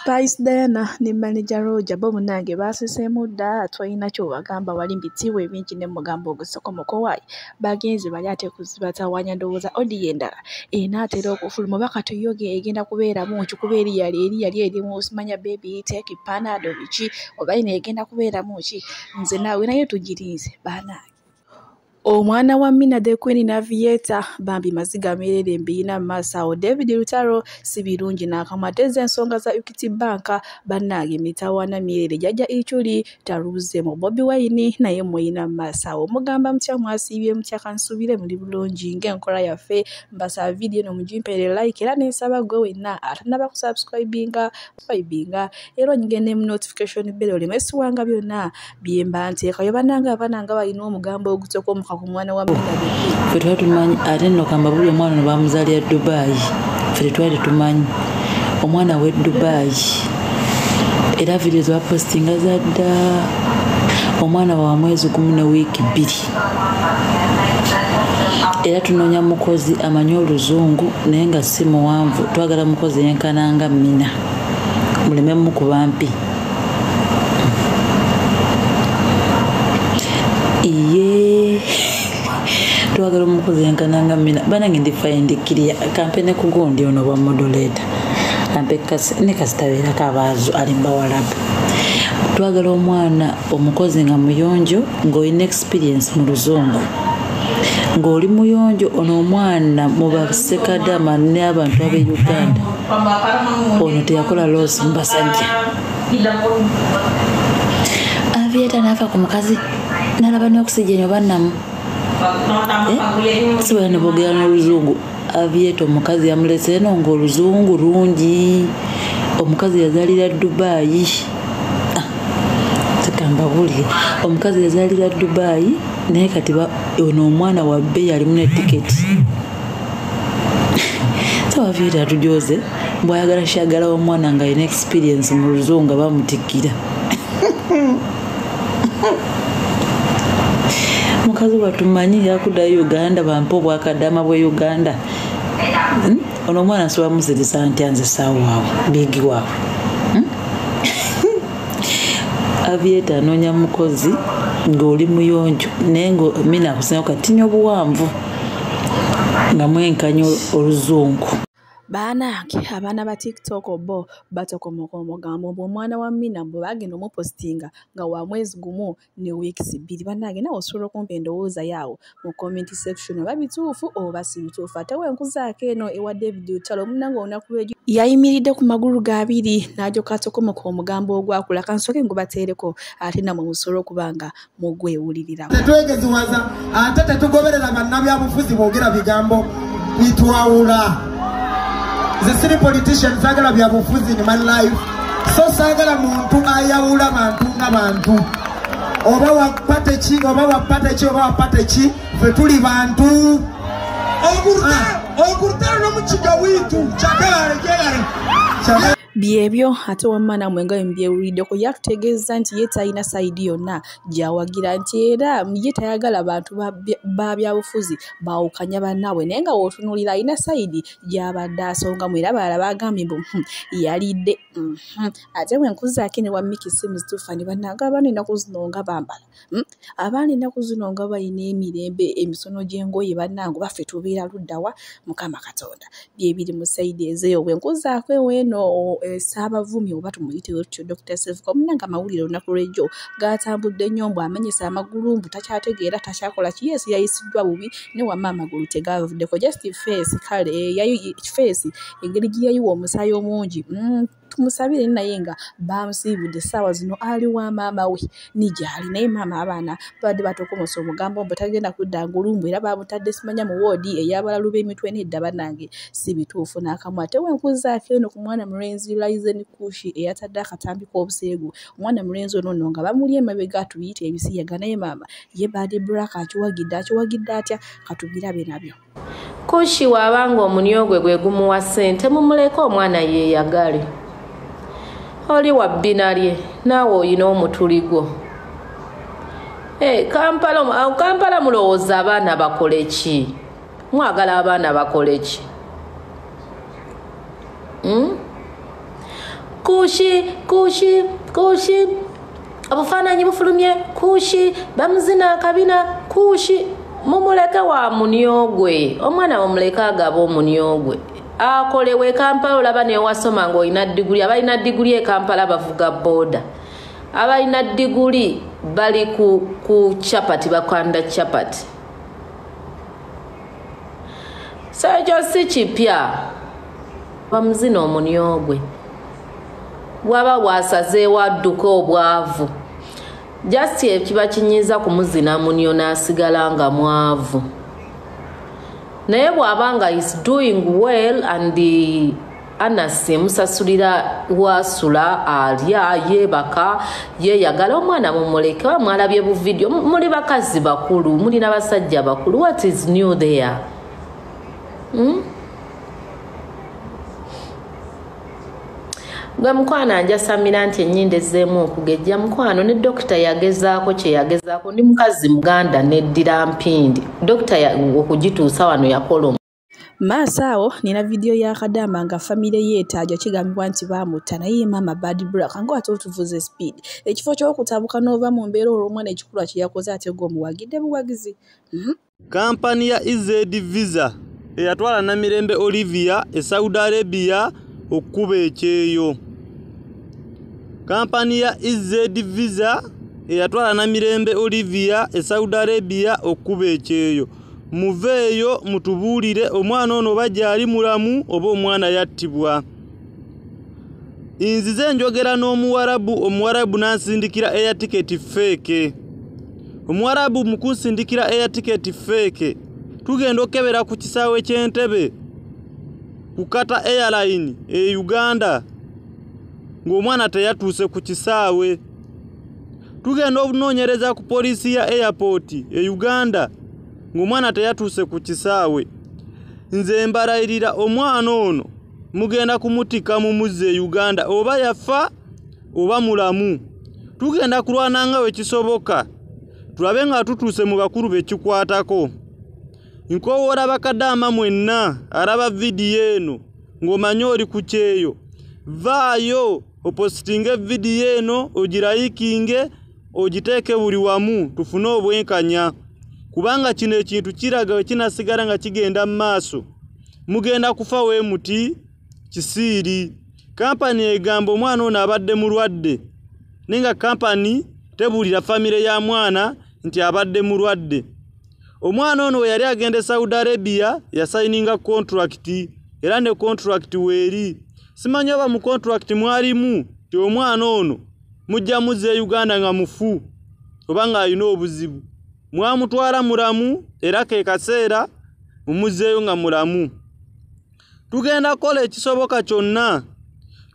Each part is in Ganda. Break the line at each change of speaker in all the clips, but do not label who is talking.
Spice Diana ne manager Roger bo munnange baaseseemu dda tolina ky'obagamba wali mbitiibwa ebingi ne mugamba ogusokomoko waayi bagenze bali ate kuzibatawaanya ndowooza audio endala enaatera okufuluma oba kati yo egenda kubeeramu ki kuba eri yali erimu simanya baby take panado biki oba eno egenda kubeeramu ki nze naawe naye tugirinze bannange. Omwana wa Mina the Queen Navieta bambi maziga meerere mbiyina mu maaso awo David Lutalo si birungi n'akamu ateeza ensonga za Equity Bank bannange mitawaana myerere jjajja Ichuli taluze mu Bobi Wine naye mweyina mu maaso awo mugamba mutya mwasiibye mutya kansuubire muli bulungi ng'enkola yaffe mbasaba vidiyo eno mugimpeere like era nensaba gwe wenna atannaba kusubscribinga era onyige mu notification bell oleme siwanga byonna bye mba nteekayo bannange abaana nga balina omugambo ogutokomoka ku mwana wa Mina the Queen.
Ffe twali tumanyi ate nno kamba buli omwana ono bamuzaalira Dubai, ffe tetwali tumanyi omwana w'e Dubai era vidiyo ze bapositinga za dda omwana wa mwezi gumu ne wiiki 2 era tunoonya mukozi amanyi oluzungu naye nga si muwanvu twagala mukozi yenkana nga Mina muleme mukuba mpi. Iye twagala omukozi yenkana nga Mina banange ndi fine kiriya kampene kugundi ono bwa moderator ampe ne kasitabeerako abaazo ali mbawalabu. Twagala omwana omukozi nga muyonjo ng'olina experience mu luzungu ng'oli muyonjo ono omwana mu basekadama n'abantu ab'e Uganda ono teyakola loss mu basajja. Avieta n'afa ku mukazi n'alaba n'oxygen oba nnamu si bwe boogera n'oluzungu. Avieta omukazi yamulese eno ng'oluzungu lungi omukazi yazaalira Dubai tekambabuulire omukazi yazaalira Dubai naye kati ono omwana wa bbeeyi alimu ne tiketi. So Avieta atujoze bw'ayagala kyagala omwana ng'alina experience mu luzungu nga bamutikkira. Mukazi watumanyi yakuddayo Uganda bampe obwakadama bwe Uganda. Ono omwana nsobola musirisa ntya nze ssaawa waabwe biigi waabwe. Avieta anoonya mukozi ng'oli muyonjo naye nga Mina akusinga katinya obuwanvu nga mwenkanya oluzungu.
Bannange abaana ba TikTok bo batokomoka omugambo mbu omwana wa Mina bwe bagenda omupositinga nga wa mwezi gumu ne weeks 2 bannange naawe osobola okumpa endowooza yaawo mu comment section oba bituufu oba si bituufu. Ate wenkuzaako eno ewa David Lutalo munnange olunaku lw'egyo yayimiridde ku magulu ga 2 n'alyoka atokomoka omugambo ogwakula kansooke ngubateereko ate nammwe musobole okuba nga mugwewulirira.
Tetwegeziwaza ate tetugoberera bannabyabufuzi boogera bigambo bitwawula. The city politician sagala byabufuzi in my life so sagala muntu ayawula bantu nga bantu oba wapate ki oba wapate ki oba wapate ki ffe tuli bantu. Ogurutalo n'omukiga wiitu kyagala kyagala
Byebyo ate wamma nammwe nga mbyewuliddeko yakutegeeza nti ye talina sayidi yonna gy'awagira nti era ye tayagala bantu ba byabufuzi baawukanya bannaabwe naye nga w'otunuulira alina sayidi gy'abadde asongamu era abalala baagambye mbu yalidde. Ate bwe nkuzaako ne wa Mickey Sims Tufani bannange abaana ennaku zino nga bambala abaana ennaku zino nga balina emirembe emisono gy'engoye bannange baffe tubeera ludda wa Mukama Katonda bye biri mu sayidi ezeeyo. Bwe nkuzaako ew'eno Ssaabavumi oba tumuyite tutyo Dr. Sevuka munnange amawulire olunaku lw'ejjo gaatambudde nnyo mbu amenyese amagulu mbu takyategeera takyakola ki yesu yayisiddwa bubi ne wamma amagulu tegavuddeko just face kale face engeri gye yayiwa omusaayi omungi tumusabire naye nga bamusiibudde essaawa zino ali wa maama we ni gy'ali naye maama abaana babadde batokomosa omugambo mbu tagenda kudda ngulu mbu era baamutadde simanya mu woodi ey'abalalu b'emitwe nedda bannange si bituufu n'akamu. Ate wenkuzaako eno ku mwana mulenzi Laizen Kushi eyatadde akatambi k'obuseegu omwana mulenzi ono nno nga bamuli emabega atuyite ebisiyaga naye maama ye Bad Black akiwagidde atya katubirabe nabyo.
Kushi wabanga omunyo gwe gwe gumuwa ssente mumuleke omwana yeeyagale. Oli wa bbina lye naawe oyina omutuli gwo. Kampala mulowooza abaana bakole ki? Mwagala abaana bakole ki? Kushi kushi kushi, obufaananyi bufulumye kushi, bamuzina akabina kushi. Mumuleke wa munyogwe, omwana mumuleke agaba omunyogwe akolewe e Kampala. Olaba newasoma ng'olina diguli, abalina diguli e Kampala bavuga boda, abalina diguli bali ku chapati, bakanda chapati. So ekyo si kipya, bamuzina omunyogwe bwaba bwasazeewo adduka obwavu. Just ekiba kinyiiza kumuzina munyo n'asigala nga mwavu, naye bw'aba nga is doing well and Anasi emusasulira wasula, alya, yeebaka, yeeyagala, omwana mumuleke. Mwalabye bu video, muli bakazi bakulu, muli n'abasajja bakulu, what is new there? Gwe mukwano njasamira nti ennyindo ezzeemu okugejja mukwano, ne dokita yagezaako kye yagezaako. Ndi mukazi muganda neddira mpindi, dokita okugituusa wano yakola.
Maaso awo nina vidiyo ya Kadama nga famire yeetaaja, kigambibwa nti baamutta, naye maama Bad Black nga ate otuvuze speed. Ekifo ky'okutabuka n'ova mu mbeera olw'omwana ekikulwa kye yakoze, ate gw'omuwagidde buwagizi.
Kampani ya EZ Visa eyatwala Namirembe Olivia e Saudi Arabia okukuba ekyeyo. Kampani ya EZ Visa eyatwala Namirembe Olivia e Saudi Arabia okukuba ekyeyo. Muveeyo mutubuulire omwana ono oba gyali mulamu oba omwana yattibwa. Nzize njogera n'omuwarabu, omuwarabu n'ansindikira air ticket fake. Omuwarabu mu kunsindikira air ticket fake, tugenda okebera ku kisaawe ky'Entebbe ku Qatar Airline e Uganda ng'omwana teyatuuse ku kisaawe. Tugenda okunoonyereza ku poliisi ya airport e Uganda ng'omwana teyatuuse ku kisaawe. Nze mbalayirira omwana ono mugenda kumutikka mumuzze e Uganda, oba yafa oba mulamu. Tugenda kulwana nga bwe kisoboka tulabe nga tutuuse mu bakulu bekikwatako. Nkoowoola bakadaama mwenna alaba vidiyo eno ng'omanyi oli ku kyeyo, vaayo opositinge vidiyo eno, ogirayikinge, ogiteeke buli wamu tufune obwenkanya, kubanga kino ekintu kiraga bwe kinasigala nga kigenda mu maaso mugenda kufa we muti kisiiri. Kampani egamba omwana ono abadde mulwadde, naye nga kampani tebuulira famire ya mwana nti abadde mulwadde. Omwana ono we yali agenda e Saudi Arabia yasayininga contract, era ne contract weeri. Simanyi oba mu contract mwalimu nti omwana ono mujja muzza e Uganda nga mufu oba ng'alina obuzibu. Mwamutwala mulamu era ke kaseera mumuzzeeyo nga mulamu. Tugenda kukola ekisoboka kyonna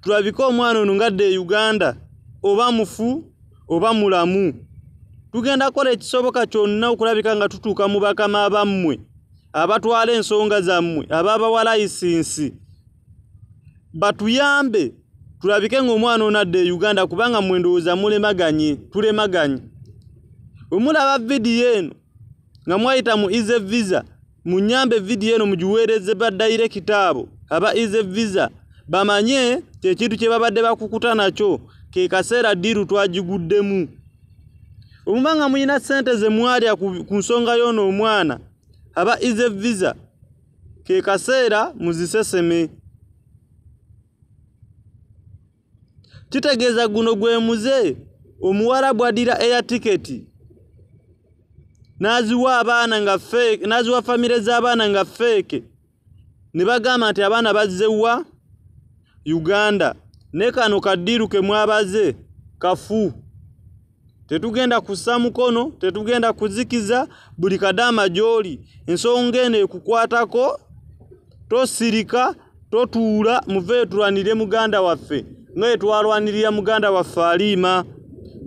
tulabike omwana ono ng'adda e Uganda oba mufu oba mulamu. Tugenda kukola ekisoboka kyonna okulabika nga tutuuka mu bakama bammwe abatwala ensonga zammwe ababawa layisinsi batuyambe tulabike ng'omwana ono adda e Uganda, kubanga mmwe ndowooza mulemaganye, tulemaganye. Bwe mulaba vidiyo eno nga mwayita mu EZ Visa, munyambe vidiyo eno mugiweereze badayirekita abo aba EZ Visa bamanye ekintu kye babadde bakukuta nakyo ke kaseera ddiiru twagiguddemu. Omuba nga mulina ssente ze mwalya ku nsonga y'ono omwana aba EZ Visa, ke kaseera muziseseme. Kitegeeza guno gwe muze omuwarabu addira air ticket n'aziwa abaana nga fake, n'aziwa famire z'abaana nga fake, ne bagamba nti abaana bazze wa Uganda. Ne kano kaddiiru ke mwabaze kafu. Tetugenda kussa mukono, tetugenda kuzikiza buli kadaama gy'oli. Ensonga eno ekukwatako, tosirika, totuula, muveeyo tulwanirire muganda waffe nga bwe twalwanirira muganda waffe Aliima.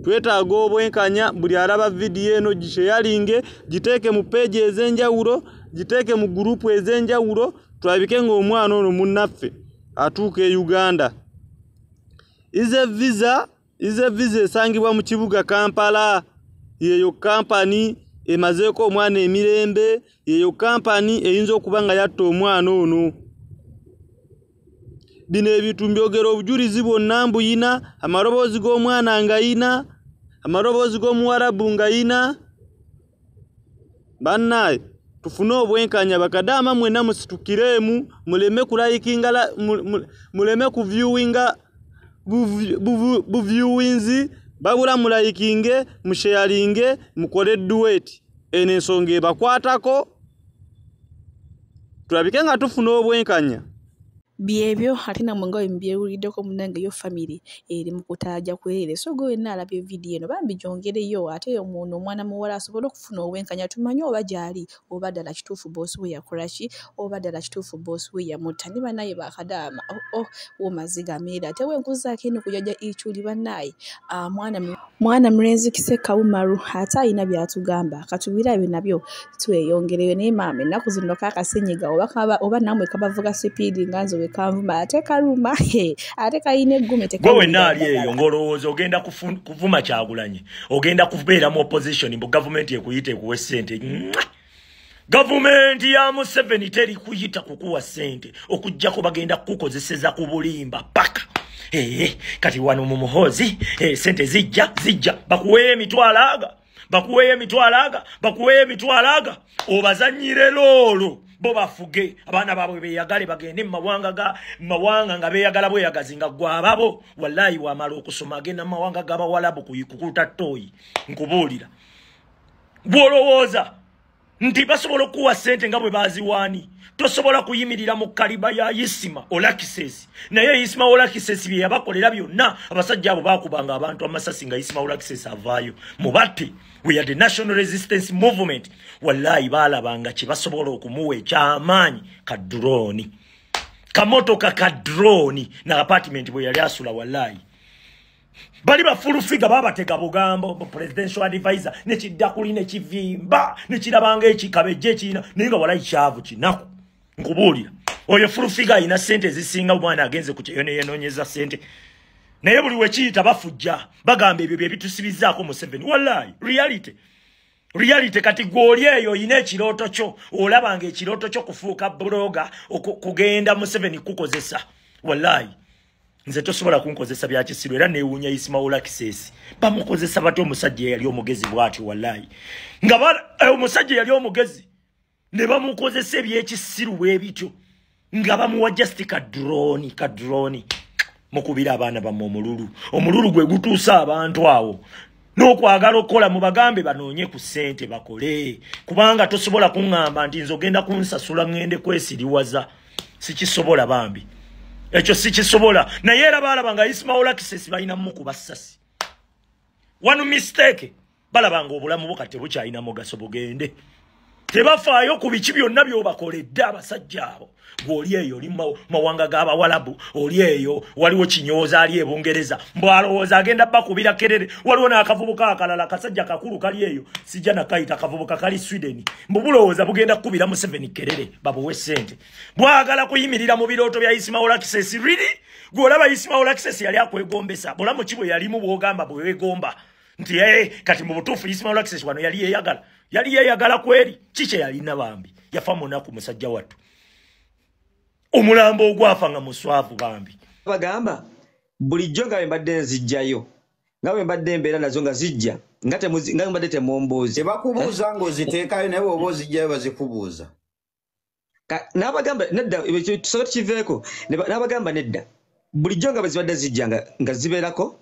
Twetaaga obwenkanya, buli alaba vidiyo eno gisheyalinge, giteeke mu peegi ez'enjawulo, giteeke mu gurupu ez'enjawulo, tulabike ng'omwana ono munnaffe atuuka e Uganda. EZ Visa esangibwa mu kibuga Kampala. Yeeyo kampani emazeeko omwana emirembe, yeeyo kampani eyinza okuba nga yatta omwana ono. Bino ebintu mbyogera obujulizi bwonna mbuyina, amaloboozi g'omwana ngayina, amaloboozi g'omuwarabu ngayina. Bannaye tufune obwenkanya, bakadaama mwenna musitukireemu, muleme kulayikinga, muleme kuviewinga buviewinzi, babula mulayikinge, musharinge, mukole duet. Eno ensonga ebakwatako, tulabike nga tufuna obwenkanya.
Byebyo ate nammwe nga bwe mubyewuliddeko munnange yo family eri mu kutaaja kwerere. So gwe wenna alabye vidiyo eno bambi gyongereyo ate ono omwana muwala asobole okufuna obwenkanya, tumanye oba gy'ali oba ddala kituufu boosi we yakola ki, oba ddala kituufu boosi we yamutta. Ne bannaye bakadaama wo maziga meera ate wenkuzaako eno kujjajja Ichuli bannaye. Mwana mulenzi Kiseka Umaru ate alina by'atugamba, katubirabe nabyo tweyongereyo. Naye maama ennaku zino kaakasenyiga oba nammwe kabavuga sipiidi nga nze kanvuma ate kaluma ate kalina eggume.
Gwe wenna ali eyo ng'olowooza ogenda kuvuma Kyagulanyi, ogenda kubeera mu opposition mbu gavumenti ekuyita ekuwa ssente. Gavumenti ya Museveni teri kuyita kukuwa ssente okuggyako bagenda kukukozeseza ku bulimba paka. Kati wano mu Muhoozi ssente zijja bakuweeyo emitwalo aga, bakuweeyo emitwalo aga, bakuweeyo emitwalo aga, obazannyire loolo bo bafuge abaana baabwe beeyagale bagende mu mawanga nga beeyagala bweyagazi nga gwababo. Wallahi wamala okusoma agenda mu mawanga g'abawalabu kukuta ttooyi. Nkubuulira, bw'olowooza nti basobola okuwa ssente nga bwe baziwaani, tosobola kuyimirira mu kaliba ya Isima Olakisesi. Naye Isima Olakisesi bye yabakolera byonna, abasajja abo baakubanga abantu amasasi nga Isima Olakisesi avaayo mubatte. We are the National Resistance Movement. Wallahi baalabanga kye basobola okumuwa ekyamaanyi ka drone, kamotoka ka drone na apartment bwe yali asula. Wallahi bali bafulufiga babatega bugambo presidential advisor nekidda kuli nekivimba nekirabanga ekikabejje ekirina naye nga walayi kyavu kinaku. Nkubuulira, oyo fulufiga alina ssente ezisinga omwana agenze ku kyeyo neyenoonyeza ssente, naye buli wekiyita bafujja bagamba ebyo bye bitusibizaako Museveni. Wallahi reality. Kati gw'oli eyo oyina ekirooto kyo, olabanga ekirooto kyo kufuuka buloga kugenda Museveni kukozesa. Wallahi nze tosobola kunkozesa bya kisiru, era neewuunya Isima Olakisesi bamukozesa batya omusajja eyali omugezi bw'atyo. Wallahi nga omusajja eyali omugezi ne bamukozesa ebyekisiru bwe bityo, nga bamuwa just ka drone. Mukubira abaana bammwe omululu, omululu gwe gutuusa abantu awo n'okwagala okukola. Mubagambe banoonye ku ssente bakole, kubanga tosobola kuŋŋamba nti nze ogenda kunsasula ŋŋende kwesiriwaza. Sikisobola bambi, ekyo sikisobola. Naye era baalaba nga Isima Olakisesi balina mukuba ssasi. One mistake, balaba nga obulamu bwo kati tebukyalina mugaso, bugende. Tebafaayo ku biki byonna by'obakoledde abasajja abo. Gw'oli eyo oli mawanga g'abawalabu, oli eyo waliwo kinyooza ali e Bungereza mbw'alowooza agenda bakubira kerere. Waliwo n'akavubuka akalala kasajja kakulu kali eyo, sijja nakayita kavubuka kali Sweden, mbu bulowooza bugenda kukubira Museveni kerere babuwe ssente. Bwagala kuyimirira mu birooto bya Isima Olakisesi. Really? Gw'olaba Isima Olakisesi yali akwegombesa bulamu ki bwe yalimu bw'ogamba bwe weegomba nti kati mu butuufu Isima Olakisesi wano yali yeeyagala, yali yeeyagala kweri kiki yalina bambi. Yafa munaku musajja wattu, omulambo ogwafa nga muswavu bambi.
Bagamba bulijjo nga bwe mbadde nzijjayo, nga bwe mbadde embeera nazo nga zijja, nga mbadde temumbuuza.
Tebakubuuza ng'oziteekayo, naye bw'oba ozijjayo bazikubuuza.
N'abagamba nedda, tusobe tukiveeko. N'abagamba nedda, bulijjo nga bwe zibadde zijja nga zibeerako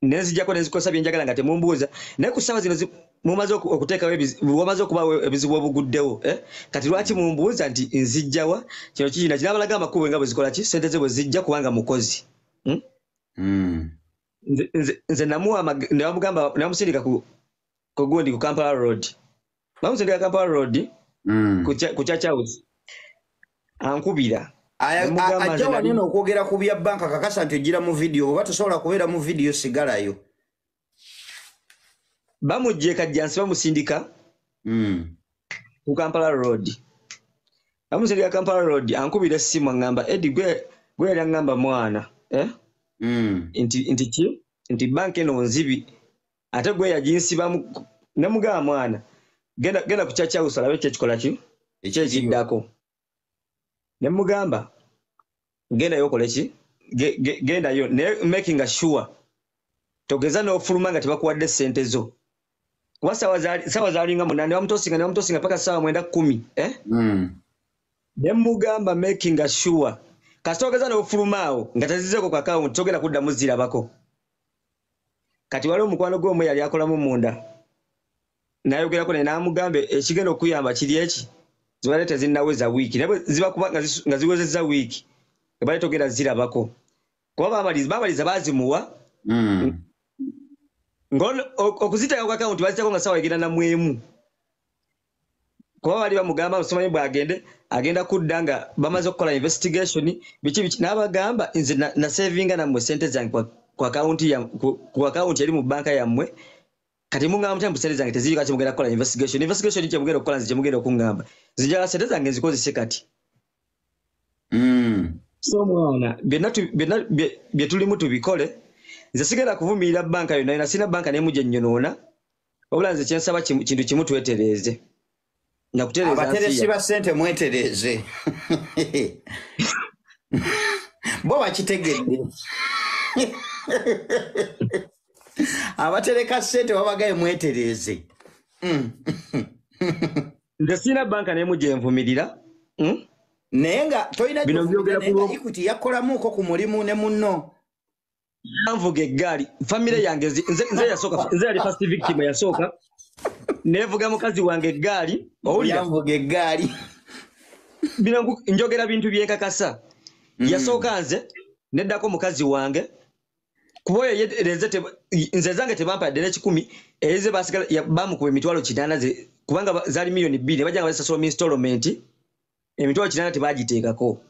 nenzijjako nenzikosa bye njagala nga temumbuuza. Naye ku ssaawa zino mumaze okuteekawo wamaze okubaawo ebizibu obuguddewo, kati lwaki mumbuuza nti nzijjawa kino kikina kinabalaga amakubo nga bwe zikola ki ssente ze bwe zijja, kubanga mukozi. Nze namuwa nebamugamba nebamusindika ku gundi ku Kampala Road, bamusindika Kampala Road ku Church House, ankubira
Ajja wano okwogera ku bya banka, kakasa nti ogira mu vidiyo, oba tosobola kubeera mu vidiyo sigalayo.
Bamugje Kajjansi bamusindika ku Kampala Road, bamusindika Kampala Road, ankubira essimu aŋŋamba Eddie gwe yali aŋŋamba mwana nti ki nti banka eno nzibi ate gwe yaginsibamu. Nemugamba mwana genda ku Church House alabe kyekikola ki ekyekiddako. Nemugamba genda yokole ki Gendayo naye making sure togeza n'ofuluma nga tebakuwadde ssente zo, kuba sawa zaalinga 8, bamutosinga paka sawa 9:10, eh? Ne mugamba making sure kasita ogeza n'ofuluma awo nga tezizeeko ku akawunti, togenda kuddamu zirabako. Kati waliwo omukwano gwe omu yali akolamu munda, nayogerako naye n'amugamba ekigenda okuyamba kiri eki, zibadde tezinnaweza wiiki, naye bwe ziba kuba nga ziwezezza wiiki ebadde togenda zirabako, kuba babaliza baazimuwa. Okuziteeka ku akawunti baziteekako nga ssaawa egenda namwemu, kuba bali bamugamba simanyi bw'agende agenda kudda nga bamaze okukola investigation biki biki, n'abagamba nze nasevinga nammwe ssente zange ku akawunti eri mu banka yammwe, kati mungamba mutya mbu ssente zange teziri, kati mugenda kukola investigation kye mugenda okukola, nze kye mugenda okuŋŋamba, nze njagala ssente zange nzikozese kati. So mwana byonna bye tulimu tubikole. Nze sigenda kuvumirira banka yonna yonna, sirina banka n'emu gye nnyonoona, wabula nze kyensaba kintu kimu, twetereeze nakutereeza nsi
Abateresi
yaffe.
ba ssente mwetereeze, bo bakitegedde. Abatereka ssente babagaye mwetereeze.
Nze sirina banka n'emu gye nvumirira.
Naye nga tolina
Bino
gy'ovumirira,
mbyogera
naye
ku
nga Equity yakolamuuko ku mulimu ne munno.
Yanvuga eggaali, famire yange nze yasooka, nze yali first victim yasooka, neevuga mukazi wange eggaali, owulira?
Yanvuga eggaali.
Bino njogera bintu byenkakasa. Yasooka nze, neddako mukazi wange, kuba oyo nze zange tebampadde n'ekikumi, eze basigala bamukuba 800,000 ze, kubanga zaali 2 million, ne bajja nga bazisasula mu installment, 800,000 tebagiteekako.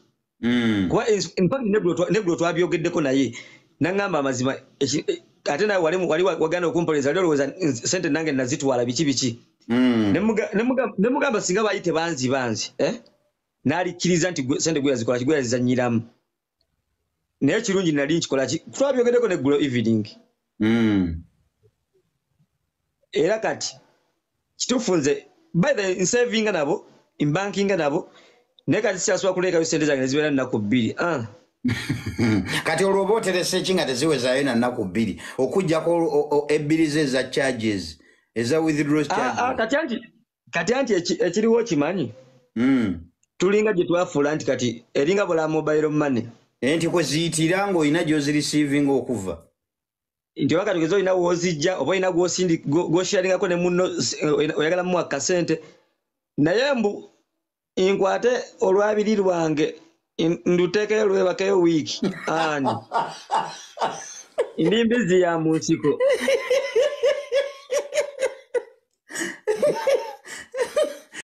Kuba in fact neggulo twabyogeddeko naye n'aŋŋamba amazima, ate nawe wali waganda okumpoleza, wali olowooza ssente nange nazitwala biki biki. Ne mugamba singa baali tebanziba nze, eh? N'alikkiriza nti ssente gwe yazikola ki, gwe yazizannyiramu, naye kirungi nali nkikola ki, twabyogeddeko neggulo evening. Era kati kituufu nze by the nsevinga nabo, mbankinga nabo, naye kati sikyasobola kuleekayo ssente zange nezibeera nnaku 2, ah.
Kati olwo oba oterese ki nga teziwezaayo na nnaku 2, okuggyako ebbiri ze eza charges, eza withdraw
Ah, ah,
charges?
Kati anti ekiriwo kimanyi, tulinga gye twafuula nti kati eringa bula mobile money.
Nti kwe ziyitira ng'olina gy'ozireceivinga okuva.
Nti oba kati ogeze olina w'ozijja oba olina gw'osharingako ne munno, oyagala mumuwa kasente, naye mbu nkwate olwabiri lwange nduteekeyo lwebakeyo wiiki, ani ndi mbizi ya mu nsiko.